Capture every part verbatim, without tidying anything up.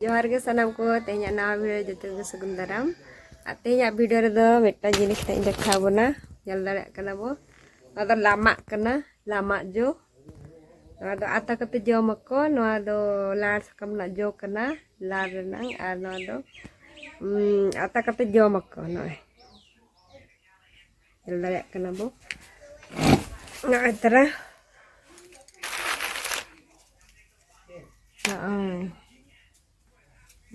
ᱡᱚᱦᱟᱨ ᱜᱮ ᱥᱟᱱᱟᱢ ᱠᱚ, ᱛᱮᱦᱮᱧᱟᱜ ᱱᱟᱣᱟ ᱵᱷᱤᱰᱤᱭᱳ ᱡᱚᱛᱚ ᱜᱮ ᱥᱟᱹᱜᱩᱱ ᱫᱟᱨᱟᱢ᱾ ᱟᱨ ᱛᱮᱦᱮᱧᱟᱜ ᱵᱷᱤᱰᱤᱭᱳ ᱨᱮᱫᱚ ᱢᱤᱫᱴᱟᱝ ᱡᱤᱱᱤᱥ ᱦᱟᱸᱜ ᱤᱧ ᱫᱮᱠᱷᱟᱣ ᱵᱚᱱᱟ, ᱧᱮᱞ ᱫᱟᱲᱮᱭᱟᱜ ᱠᱟᱱᱟ ᱵᱚ, ᱱᱚᱣᱟ ᱫᱚ ᱞᱟᱢᱟᱜ ᱠᱟᱱᱟ, ᱞᱟᱢᱟᱜ ᱡᱚ᱾ ᱱᱚᱣᱟ ᱫᱚ ᱟᱛᱟ ᱠᱟᱛᱮ ᱡᱚᱢ ᱟᱠᱚ᱾ ᱱᱚᱣᱟ ᱫᱚ ᱞᱟᱲ ᱥᱟᱠᱟᱢ ᱨᱮᱱᱟᱜ ᱡᱚ ᱠᱟᱱᱟ, ᱞᱟᱲ ᱨᱮᱱᱟᱜ᱾ ᱟᱨ ᱱᱚᱣᱟ ᱫᱚ ᱩᱸ, ᱟᱛᱟ ᱠᱟᱛᱮ ᱡᱚᱢ ᱟᱠᱚ᱾ ᱱᱚᱜᱼᱚᱭ ᱧᱮᱞ ᱫᱟᱲᱮᱭᱟᱜ ᱠᱟᱱᱟ ᱵᱚ, ᱱᱚᱜᱼᱚᱭ ᱛᱟᱨᱟ, ᱱᱚᱜᱼᱚᱭ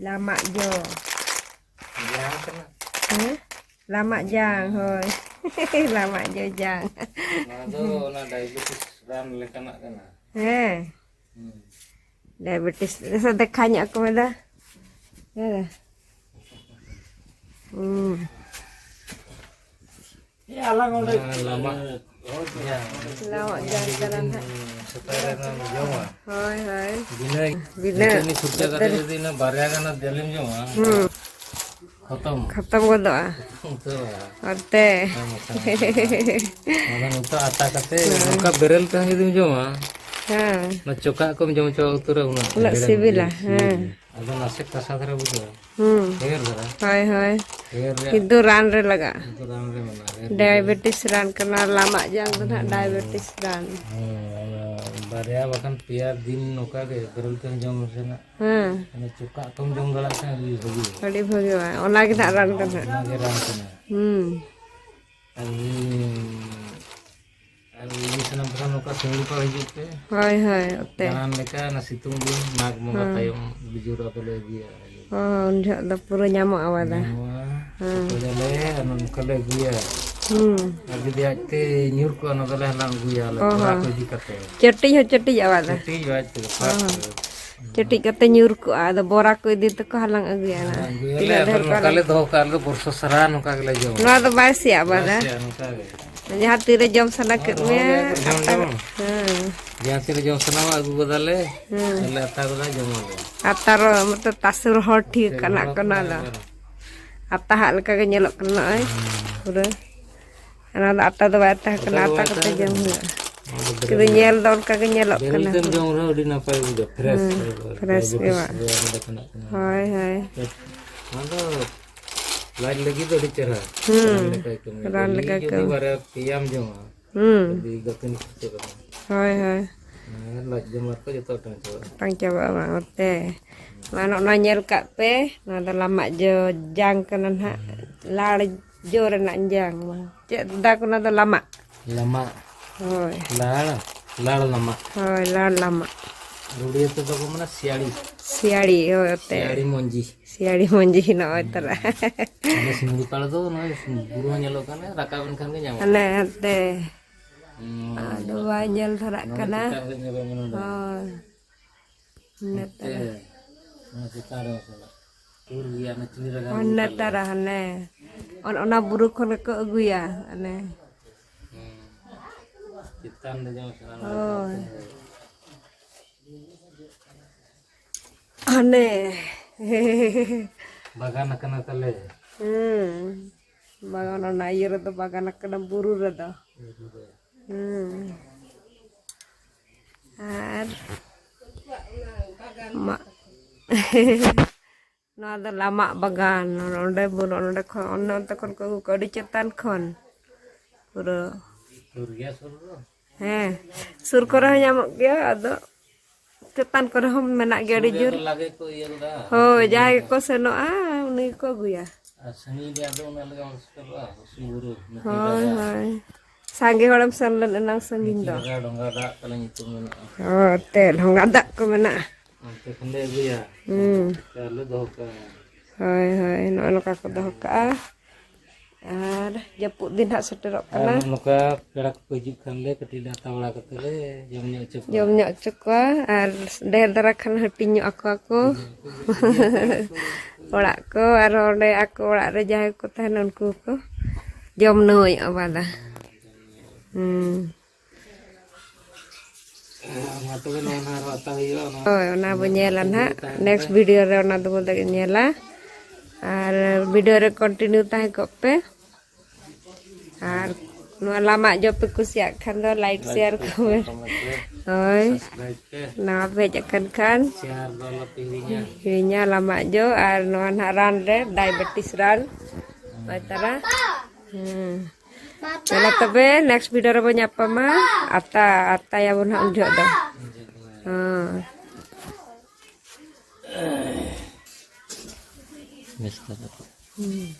ᱞᱟᱢᱟᱜ ᱡᱚ᱾ ᱡᱟᱝ ᱠᱟᱱᱟ᱾ ᱦᱮᱸ? ᱞᱟᱢᱟᱜ ᱡᱟᱝ, ᱦᱳᱭ᱾ ᱞᱟᱢᱟᱜ ᱡᱚ ᱡᱟᱝ᱾ ᱱᱚᱣᱟ ᱫᱚ ᱚᱱᱟ ᱰᱟᱭᱟᱵᱮᱴᱤᱥ ᱨᱟᱱ ᱞᱮᱠᱟᱱᱟᱜ ᱠᱟᱱᱟ᱾ ᱦᱮᱸ᱾ ᱦᱩᱸ᱾ ᱰᱟᱭᱟᱵᱮᱴᱤᱥ ᱥᱮ ᱫᱮᱠᱷᱟ ᱧᱚᱜ ᱠᱚ ᱢᱮᱫᱟ᱾ ᱦᱮᱸ᱾ ᱦᱩᱸ᱾ ᱦᱮᱸ, ᱞᱟᱢᱟᱜ ᱡᱟᱝ᱾ ᱞᱟᱢᱟᱜ ᱡᱟᱝ ᱠᱟᱱᱟ ᱱᱟᱦᱟᱜ᱾ ᱥᱮᱛᱟᱜ ᱨᱮ ᱚᱱᱟ ᱡᱚᱢᱟ᱾ ᱦᱳᱭ, ᱦᱳᱭ᱾ ᱵᱤᱱᱟᱹ ᱵᱤᱱᱟᱹ ᱫᱟᱹᱛᱟᱹᱱᱤ ᱯᱷᱩᱨᱪᱟᱹ ᱠᱟᱛᱮ ᱫᱟᱹᱛᱟᱹᱱᱤ ᱡᱩᱫᱤ ᱚᱱᱟ ᱵᱟᱨᱭᱟ ᱜᱟᱱ ᱡᱟᱹᱞᱤᱢ ᱡᱚᱢᱟ, ᱦᱩᱸ᱾ ᱠᱷᱚᱛᱚᱢ᱾ ᱠᱷᱚᱛᱚᱢ ᱜᱚᱫᱚᱜᱼᱟ᱾ ᱩᱛᱟᱹᱨᱚᱜᱼᱟ᱾ ᱚᱱᱛᱮ᱾ ᱦᱮᱸ, ᱵᱟᱠᱷᱟᱱ᱾ ᱟᱫᱚ ᱱᱤᱛᱚᱜ ᱟᱛᱟ ᱠᱟᱛᱮ ᱦᱮᱸ᱾ ᱱᱚᱝᱠᱟ ᱵᱮᱨᱮᱞ ᱛᱮᱦᱚᱸ ᱡᱩᱫᱤᱢ ᱡᱚᱢᱟ, ᱦᱮᱸ᱾ ᱚᱱᱟ ᱪᱚᱠᱟᱜ ᱠᱚᱢ ᱡᱚᱢ ᱦᱚᱪᱚ ᱩᱛᱟᱹᱨᱟ, ᱩᱱᱟᱹᱜ ᱩᱱᱟᱹᱜ ᱦᱮᱲᱮᱢ ᱥᱤᱵᱤᱞᱟ, ᱵᱩᱡᱷᱟᱹᱜᱼᱟ, ᱦᱮᱸ᱾ ᱥᱤᱵᱤᱞ᱾ ᱟᱫᱚ ᱱᱟᱥᱮ ᱠᱟᱥᱟ ᱫᱷᱟᱨᱟ ᱵᱩᱡᱷᱟᱹᱜᱼᱟ᱾ ᱦᱩᱸ᱾ ᱦᱮᱣᱮᱨ ᱫᱷᱟᱨᱟ᱾ ᱦᱳᱭ, ᱦᱳᱭ᱾ ᱦᱮᱣᱮᱨ ᱨᱮᱭᱟᱜ ᱠᱤᱱᱛᱩ ᱨᱟᱱ ᱨᱮ ᱞᱟᱜᱟᱜᱼᱟ᱾ ᱠᱤᱱᱛᱩ ᱨᱟᱱ ᱨᱮ ᱢᱮᱱᱟᱜᱼᱟ, ᱦᱮᱣᱮᱨ ᱵᱩᱡᱷᱟᱹᱜᱼᱟ᱾ ᱰᱟᱭᱟᱵᱮᱴᱤᱥ ᱨᱟᱱ ᱠᱟᱱᱟ, ᱞᱟᱢᱟᱜ ᱡᱟᱝ ᱫᱚ ᱱᱟᱦᱟᱜ ᱦᱩᱸ᱾ ᱰᱟᱭᱟᱵᱮᱴᱤᱥ ᱨᱟᱱ᱾ ᱦᱮᱸ, ᱚᱱᱟ ᱵᱟᱨᱭᱟ ᱵᱟᱠᱷᱟᱱ ᱯᱮᱭᱟ ᱫᱤᱱ ᱱᱚᱝᱠᱟ ᱜᱮ ᱵᱮᱨᱮᱞ ᱛᱮᱢ ᱡᱚᱢ ᱨᱮᱱᱟᱜ᱾ ᱦᱮᱸ᱾ ᱚᱱᱟ ᱪᱚᱠᱟᱜ ᱠᱚᱢ ᱡᱚᱢ ᱫᱟᱲᱮᱭᱟᱜ ᱠᱷᱟᱱ ᱟᱹᱰᱤ ᱵᱷᱟᱹᱜᱤ᱾ ᱟᱹᱰᱤ ᱵᱷᱟᱹᱜᱤᱣᱟ, ᱚᱱᱟ ᱜᱮ ᱱᱟᱦᱟᱜ ᱨᱟᱱ ᱫᱚ ᱱᱟᱦᱟᱜ᱾ ᱚᱱᱟ ᱜᱮ ᱨᱟᱱ ᱠᱟᱱᱟ᱾ ᱦᱩᱸ᱾ ᱟᱨ ᱤᱧ, ᱟᱨ ᱤᱧ ᱥᱟᱱᱟᱢ ᱠᱚ ᱱᱚᱝᱠᱟ ᱥᱤᱢᱲᱤ ᱯᱟᱲ ᱦᱤᱡᱩᱜ ᱯᱮ᱾ ᱦᱳᱭ, ᱦᱳᱭ, ᱚᱛᱮ᱾ ᱫᱟᱬᱟᱱ ᱞᱮᱠᱟ ᱚᱱᱟ ᱥᱤᱛᱩᱝ ᱫᱤᱱ, ᱢᱟᱜᱽ ᱵᱚᱸᱜᱟ ᱦᱮᱸ᱾ ᱛᱟᱭᱚᱢ ᱵᱤᱡᱚᱲ ᱟᱫᱚᱞᱮ ᱟᱹᱜᱩᱭᱟ᱾ ᱦᱚᱸ, ᱩᱱ ᱡᱚᱦᱚᱜ ᱫᱚ ᱯᱩᱨᱟᱹ ᱧᱟᱢᱚᱜᱼᱟ ᱵᱟᱫᱟ᱾ ᱧᱟᱢᱚᱜᱼᱟ᱾ ᱦᱮᱸ᱾ ᱯᱩᱡᱟᱹᱭᱟᱞᱮ ᱟᱨ ᱱᱚᱝᱠᱟ ᱞᱮ ᱟᱹᱜᱩᱭᱟ᱾ ᱦᱩᱸ᱾ ᱟᱨ ᱡᱩᱫᱤ ᱟᱡᱛᱮ ᱧᱩᱨ ᱠᱚᱜᱼᱟ, ᱚᱱᱟ ᱫᱚᱞᱮ ᱦᱟᱞᱟᱝ ᱟᱹᱜᱩᱭᱟ ᱟᱞᱮ ᱚ ᱵᱚᱨᱟ ᱦᱚᱸ᱾ ᱠᱚ ᱤᱫᱤ ᱠᱟᱛᱮ᱾ ᱪᱟᱹᱴᱤᱡ ᱦᱚᱸ ᱪᱟᱹᱴᱤᱡ ᱟᱵᱟᱫᱟ᱾ ᱪᱟᱹᱴᱤᱡ ᱵᱟᱭ ᱪᱟᱹᱴᱤᱡ ᱚ ᱯᱷᱟᱸᱠ ᱦᱚᱸ᱾ ᱨᱮ᱾ ᱪᱟᱹᱴᱤᱡ ᱠᱟᱛᱮ ᱧᱩᱨ ᱠᱚᱜᱼᱟ, ᱟᱫᱚ ᱵᱚᱨᱟ ᱠᱚ ᱤᱫᱤ ᱛᱮᱠᱚ ᱦᱟᱞᱟᱝ ᱟᱹᱜᱩᱭᱟ ᱱᱟ᱾ ᱦᱟᱞᱟᱝ ᱟᱹᱜᱩᱭᱟᱞᱮ, ᱛᱤᱱᱟᱹᱜ ᱟᱫᱚ ᱰᱷᱮᱨ ᱠᱚ ᱱᱚᱝᱠᱟ ᱦᱟᱞᱟᱝ ᱞᱮ ᱫᱚᱦᱚ ᱠᱟᱜᱼᱟ, ᱟᱞᱮ ᱫᱚ ᱵᱚᱨᱥᱚ ᱥᱟᱨᱟ ᱱᱚᱝᱠᱟ ᱜᱮᱞᱮ ᱡᱚᱢᱟ᱾ ᱱᱚᱣᱟ ᱫᱚ ᱵᱟᱭ ᱥᱮᱭᱟᱜᱼᱟ ᱵᱟᱭ ᱵᱟᱫᱟ᱾ ᱥᱮᱭᱟᱜᱼᱟ, ᱱᱚᱝᱠᱟ ᱜᱮ᱾ ᱡᱟᱦᱟᱸ ᱛᱤᱨᱮ ᱡᱚᱢ ᱥᱟᱱᱟ ᱠᱮᱫ ᱨᱚᱦᱚᱲ ᱢᱮᱭᱟ, ᱜᱮ ᱡᱚᱢ ᱟᱛᱟ ᱡᱚᱢ᱾ ᱠᱟᱛᱮ᱾ ᱦᱮᱸ᱾ ᱡᱟᱦᱟᱸ ᱛᱤᱨᱮ ᱡᱚᱢ ᱥᱟᱱᱟᱣᱟ, ᱟᱹᱜᱩ ᱜᱚᱫᱟᱞᱮ᱾ ᱦᱮᱸ᱾ ᱟᱨᱞᱮ ᱟᱛᱟ ᱜᱚᱫᱟ, ᱡᱚᱢᱟᱞᱮ᱾ ᱟᱛᱟ ᱨᱚ-, ᱢᱚᱛᱞᱚᱵ ᱛᱟᱥᱮ ᱨᱚᱦᱚᱲ ᱴᱷᱤᱠ ᱥᱮ ᱠᱟᱱᱟ ᱨᱚᱦᱚᱲ ᱠᱚ ᱱᱚᱣᱟ ᱠᱟᱱᱟ ᱫᱚ᱾ ᱟᱵᱟᱨ᱾ ᱟᱛᱟ ᱦᱟᱜ ᱞᱮᱠᱟ ᱜᱮ ᱧᱮᱞᱚᱜ ᱠᱟᱱᱟ ᱱᱚᱜᱼᱚᱭ᱾ ᱦᱮᱸ᱾ ᱯᱩᱨᱟᱹ᱾ ᱚᱱᱟ ᱫᱚ ᱟᱛᱟ ᱫᱚ ᱵᱟᱭ ᱟᱛᱟ ᱟᱛᱟ ᱠᱟᱱᱟ, ᱫᱚ ᱟᱛᱟ ᱵᱟᱭ ᱠᱟᱛᱮ ᱟᱛᱟ ᱡᱚᱢ ᱠᱟᱱᱟ᱾ ᱦᱩᱭᱩᱜᱼᱟ᱾ ᱚᱱᱟ ᱫᱚ ᱠᱤᱱᱛᱩ ᱧᱮᱞ ᱫᱚ ᱚᱱᱠᱟ ᱜᱮ ᱧᱮᱞᱚᱜ ᱵᱮᱨᱮᱞ ᱠᱟᱱᱟ᱾ ᱛᱮᱢ ᱡᱚᱢ ᱨᱮᱦᱚᱸ ᱟᱹᱰᱤ ᱱᱟᱯᱟᱭ ᱵᱩᱡᱷᱟᱹᱜᱼᱟ, ᱯᱷᱨᱮᱥ᱾ ᱦᱮᱸ, ᱯᱷᱨᱮᱥ ᱜᱮ ᱵᱟᱝ? ᱦᱳᱭ, ᱦᱳᱭ᱾ ᱚᱱᱟ ᱫᱚ ᱞᱟᱡ ᱞᱟᱹᱜᱤᱫ ᱫᱚ ᱟᱹᱰᱤ ᱪᱮᱦᱨᱟ᱾ ᱦᱩᱸ᱾ ᱨᱟᱱ ᱞᱮᱠᱟᱭ ᱠᱟᱹᱢᱤᱭᱟ᱾ ᱨᱟᱱ ᱞᱮᱠᱟ ᱡᱩᱫᱤ ᱠᱟᱹᱢᱤ᱾ ᱵᱟᱨᱭᱟ ᱯᱮᱭᱟᱢ ᱡᱚᱢᱟ, ᱦᱩᱸ᱾ ᱟᱹᱰᱤ ᱫᱟᱹᱛᱟᱹᱱᱤ ᱯᱷᱟᱨᱪᱟ ᱠᱟᱛᱮ᱾ ᱦᱳᱭ, ᱦᱳᱭ᱾ ᱟᱨ ᱞᱟᱡ ᱵᱤᱢᱟᱨ ᱠᱚ ᱡᱚᱛᱚ ᱚᱴᱟᱝ ᱪᱟᱵᱟᱜᱼᱟ᱾ ᱚᱴᱟᱝ ᱪᱟᱵᱟᱜᱼᱟ ᱵᱟᱝ ᱚᱛᱮ᱾ ᱢᱟ ᱱᱚᱜᱼᱚ ᱱᱚᱣᱟ ᱧᱮᱞ ᱠᱟᱜ ᱯᱮ, ᱱᱚᱣᱟ ᱫᱚ ᱞᱟᱢᱟᱜ ᱡᱚ ᱡᱟᱝ ᱠᱟᱱᱟ ᱱᱟᱦᱟᱜ, ᱞᱟᱲ ᱡᱚ ᱨᱮᱱᱟᱜ ᱡᱟᱝ᱾ ᱢᱟ ᱪᱮᱫ ᱫᱟᱠᱚ ᱚᱱᱟ ᱫᱚ ᱞᱟᱢᱟᱜ? ᱞᱟᱢᱟᱜ᱾ ᱦᱳᱭ᱾ ᱞᱟᱲ, ᱞᱟᱲ ᱞᱟᱢᱟᱜ᱾ ᱦᱳᱭ, ᱞᱟᱲ ᱞᱟᱢᱟᱜ᱾ ᱟᱨ ᱩᱲᱤᱭᱟ ᱛᱮᱫᱚ ᱠᱚ ᱢᱮᱱᱟ ᱥᱤᱭᱟᱲᱤ᱾ ᱥᱤᱭᱟᱲᱤ, ᱦᱳᱭ, ᱚᱛᱮ᱾ ᱥᱤᱭᱟᱲᱤ ᱢᱚᱧᱡᱤ᱾ ᱥᱤᱭᱟᱲᱤ ᱢᱚᱧᱡᱤ ᱱᱚᱜᱼᱚᱭ ᱛᱚᱨᱟ᱾ ᱟᱞᱮ ᱥᱤᱢᱲᱤᱯᱟᱲ ᱫᱚ ᱱᱚᱜᱼᱚᱭ ᱵᱩᱨᱩ ᱦᱚᱸ ᱧᱮᱞᱚᱜ ᱠᱟᱱᱟ, ᱨᱟᱠᱟᱵ ᱮᱱ ᱠᱷᱟᱱ ᱜᱮ ᱧᱟᱢᱚᱜᱼᱟ᱾ ᱦᱟᱱᱮ ᱦᱟᱱᱛᱮ᱾ ᱦᱩᱸ, ᱟᱫᱚ ᱵᱟᱭ ᱧᱮᱞ ᱫᱷᱟᱨᱟᱜ ᱱᱚᱰᱮ ᱠᱟᱱᱟ᱾ ᱪᱮᱛᱟᱱ ᱨᱮ ᱧᱮᱞᱚᱜ ᱠᱟᱱᱟ ᱱᱚᱰᱮ᱾ ᱦᱳᱭ᱾ ᱱᱚᱛᱮ᱾ ᱱᱮᱛᱟᱨ᱾ ᱱᱚᱣᱟ ᱪᱮᱛᱟᱱ ᱨᱮ ᱢᱟᱥᱮ ᱥᱩᱨ ᱜᱮᱭᱟ, ᱚᱱᱟ ᱪᱤᱱᱤ ᱨᱟᱜᱟ ᱦᱟᱱᱮ ᱵᱩᱨᱩ ᱛᱟᱞᱮ᱾ ᱛᱟᱨᱟ ᱦᱟᱱᱮ᱾ ᱚᱱ-, ᱚᱱᱟ ᱵᱩᱨᱩ ᱠᱷᱚᱱ ᱜᱮᱠᱚ ᱟᱹᱜᱩᱭᱟ, ᱦᱟᱱᱮ᱾ ᱦᱩᱸ᱾ ᱪᱮᱛᱟᱱ ᱨᱮ ᱡᱮᱢᱚᱱ ᱥᱟᱱᱟᱢ ᱦᱳᱭ᱾ ᱦᱟᱱᱮ᱾ ᱵᱟᱜᱟᱱ ᱟᱠᱟᱱᱟ ᱛᱟᱞᱮ᱾ ᱦᱩᱸ᱾ ᱵᱟᱜᱟᱱ, ᱚᱱᱟ ᱤᱭᱟᱹ ᱨᱮᱫᱚ ᱵᱟᱜᱟᱱ ᱟᱠᱟᱱᱟ, ᱵᱩᱨᱩ ᱨᱮᱫᱚ᱾ ᱦᱩᱸ᱾ ᱟᱨ ᱢᱟᱜ-, ᱱᱚᱣᱟ ᱫᱚ ᱞᱟᱢᱟᱜ ᱵᱟᱜᱟᱱ᱾ ᱱᱚᱰᱮ ᱵᱩᱨᱩ, ᱱᱚᱰᱮ ᱠᱷᱚᱱ, ᱚᱱᱮ ᱚᱱᱛᱮ ᱠᱷᱚᱱ ᱠᱚ ᱟᱹᱜᱩ ᱠᱚᱣᱟ, ᱟᱹᱰᱤ ᱪᱮᱛᱟᱱ ᱠᱷᱚᱱ ᱯᱩᱨᱟᱹ᱾ ᱥᱩᱨ ᱜᱮᱭᱟ, ᱥᱩᱨ ᱫᱚ᱾ ᱦᱮᱸ, ᱥᱩᱨ ᱠᱚᱨᱮ ᱦᱚᱸ ᱧᱟᱢᱚᱜ ᱜᱮᱭᱟ, ᱟᱫᱚ ᱪᱮᱛᱟᱱ ᱠᱚᱨᱮ ᱦᱚᱸ ᱢᱮᱱᱟᱜ ᱜᱮᱭᱟ ᱥᱩᱨ ᱟᱹᱰᱤ ᱨᱮᱭᱟᱜ ᱡᱳᱨ᱾ ᱫᱚ ᱞᱟᱜᱮ ᱠᱚ ᱤᱭᱟᱹ ᱞᱮᱫᱟ, ᱦᱳᱭ, ᱥᱩᱨ ᱡᱟᱦᱟᱸᱭ ᱨᱮᱭᱟᱜ᱾ ᱜᱮᱠᱚ ᱥᱮᱱᱚᱜᱼᱟ, ᱩᱱᱤ ᱜᱮᱠᱚ ᱟᱹᱜᱩᱭᱟ᱾ ᱟᱨ ᱥᱟᱺᱜᱤᱧ ᱨᱮᱭᱟᱜ ᱫᱚ ᱩᱱᱟᱹᱜ ᱞᱟᱜᱮ ᱵᱟᱝ ᱥᱮᱴᱮᱨᱚᱜᱼᱟ, ᱩᱥᱩᱞ ᱵᱩᱨᱩ᱾ ᱦᱳᱭ, ᱦᱳᱭ᱾ ᱥᱟᱸᱜᱮ ᱦᱚᱲᱮᱢ ᱥᱮᱱ ᱞᱮᱱ ᱮᱱᱟᱝ ᱥᱟᱺᱜᱤᱧ ᱫᱚ᱾ ᱰᱷᱚᱸᱜᱟ ᱰᱟᱜ ᱛᱟᱞᱮ ᱧᱩᱛᱩᱢ ᱢᱮᱱᱟᱜᱼᱟ᱾ ᱦᱳᱭ, ᱛᱮ ᱰᱷᱚᱸᱜᱟ ᱫᱟᱜ ᱠᱚ ᱢᱮᱱᱟᱜᱼᱟ᱾ ᱚᱱᱛᱮ ᱠᱷᱚᱱ ᱞᱮ ᱟᱹᱜᱩᱭᱟ᱾ ᱦᱩᱸ᱾ ᱟᱨ ᱞᱮ ᱫᱚᱦᱚ ᱠᱟᱜᱼᱟ᱾ ᱦᱳᱭ, ᱦᱳᱭ, ᱱᱚᱜᱼᱚ ᱱᱚᱝᱠᱟ ᱠᱚ ᱫᱚᱦᱚ ᱠᱟᱜᱼᱟ᱾ ᱟᱨ ᱡᱟᱹᱯᱩᱫ ᱫᱤᱱ ᱦᱟᱸᱜ ᱥᱮᱴᱮᱨᱚᱜ ᱟᱨ ᱠᱟᱱᱟ᱾ ᱱᱚᱜᱼᱚ ᱱᱚᱝᱠᱟ ᱯᱮᱲᱟ ᱠᱚᱠᱚ ᱦᱤᱡᱩᱜ ᱠᱷᱟᱱ ᱞᱮ ᱠᱟᱹᱴᱤᱡ ᱞᱮ ᱦᱟᱛᱟᱣ ᱵᱟᱲᱟ ᱠᱟᱛᱮ ᱞᱮ ᱡᱚᱢ ᱧᱚᱜ ᱦᱚᱪᱚ ᱠᱚᱣᱟ᱾ ᱡᱚᱢ ᱧᱚᱜ ᱦᱚᱪᱚ ᱠᱚᱣᱟ ᱟᱨ ᱰᱷᱮᱨ ᱫᱷᱟᱨᱟ ᱠᱷᱟᱱ ᱦᱟᱹᱴᱤᱧ ᱧᱚᱜ ᱟᱠᱚᱣᱟ ᱠᱚ᱾ ᱚᱲᱟᱜ ᱠᱚ ᱟᱨᱦᱚᱸ ᱚᱸᱰᱮ ᱟᱠᱚ ᱚᱲᱟᱜ ᱨᱮ ᱡᱟᱦᱟᱸᱭ ᱠᱚ ᱛᱟᱦᱮᱱᱟ ᱩᱱᱠᱩ ᱦᱚᱸᱠᱚ ᱡᱚᱢ ᱱᱟᱹᱣᱟᱹᱭᱚᱜᱼᱟ ᱵᱟᱫᱟ᱾ ᱦᱩᱸ᱾ ᱢᱟ ᱛᱚᱵᱮ ᱱᱚᱣᱟ ᱱᱟᱦᱟᱜ ᱟᱨᱦᱚᱸ ᱦᱟᱛᱟᱣ ᱦᱩᱭᱩᱜᱼᱟ, ᱚᱱᱟ ᱦᱳᱭ, ᱚᱱᱟ ᱵᱚ ᱧᱮᱞᱟ ᱱᱟᱦᱟᱜ᱾ ᱛᱟᱦᱮᱱ ᱱᱮᱠᱥᱴ ᱯᱮ᱾ ᱵᱷᱤᱰᱤᱭᱳ ᱨᱮ ᱚᱱᱟ ᱫᱚᱵᱚ ᱧᱮᱞᱟ᱾ ᱟᱨ ᱵᱷᱤᱰᱤᱭᱳ ᱨᱮ ᱠᱚᱱᱴᱤᱱᱤᱭᱩ ᱛᱟᱦᱮᱸ ᱠᱚᱜ ᱯᱮ᱾ ᱟᱨ ᱱᱚᱣᱟ ᱞᱟᱢᱟᱜ ᱡᱚ ᱯᱮ ᱠᱩᱥᱤᱭᱟᱜ ᱠᱷᱟᱱ ᱫᱚ ᱞᱟᱭᱤᱠ ᱥᱮᱭᱟᱨ ᱠᱚᱢᱮᱱᱴ᱾ ᱦᱳᱭ, ᱱᱟᱣᱟ ᱯᱮ ᱦᱮᱡ ᱟᱠᱟᱱ ᱠᱷᱟᱱ ᱦᱤᱲᱤᱧᱟ ᱞᱟᱢᱟᱜ ᱡᱚ᱾ ᱟᱨ ᱱᱚᱣᱟ ᱱᱟᱦᱟᱜ ᱨᱟᱱ ᱨᱮ, ᱰᱟᱭᱵᱮᱴᱤᱥ ᱨᱟᱱ᱾ ᱦᱳᱭ ᱛᱟᱨᱟ᱾ ᱦᱮᱸ, ᱪᱚᱞᱚ ᱛᱚᱵᱮ ᱱᱮᱠᱥᱴ ᱵᱷᱤᱰᱤᱭᱳ ᱨᱮᱵᱚ ᱧᱟᱯᱟᱢᱟ᱾ ᱟᱛᱟ ᱟᱛᱟᱭᱟᱵᱚᱱ ᱦᱟᱸᱜ ᱩᱱ ᱡᱚᱦᱚᱜ ᱫᱚ᱾ ᱦᱮᱸ᱾ ᱵᱮᱥ ᱛᱟᱦᱞᱮ᱾ ᱦᱩᱸ᱾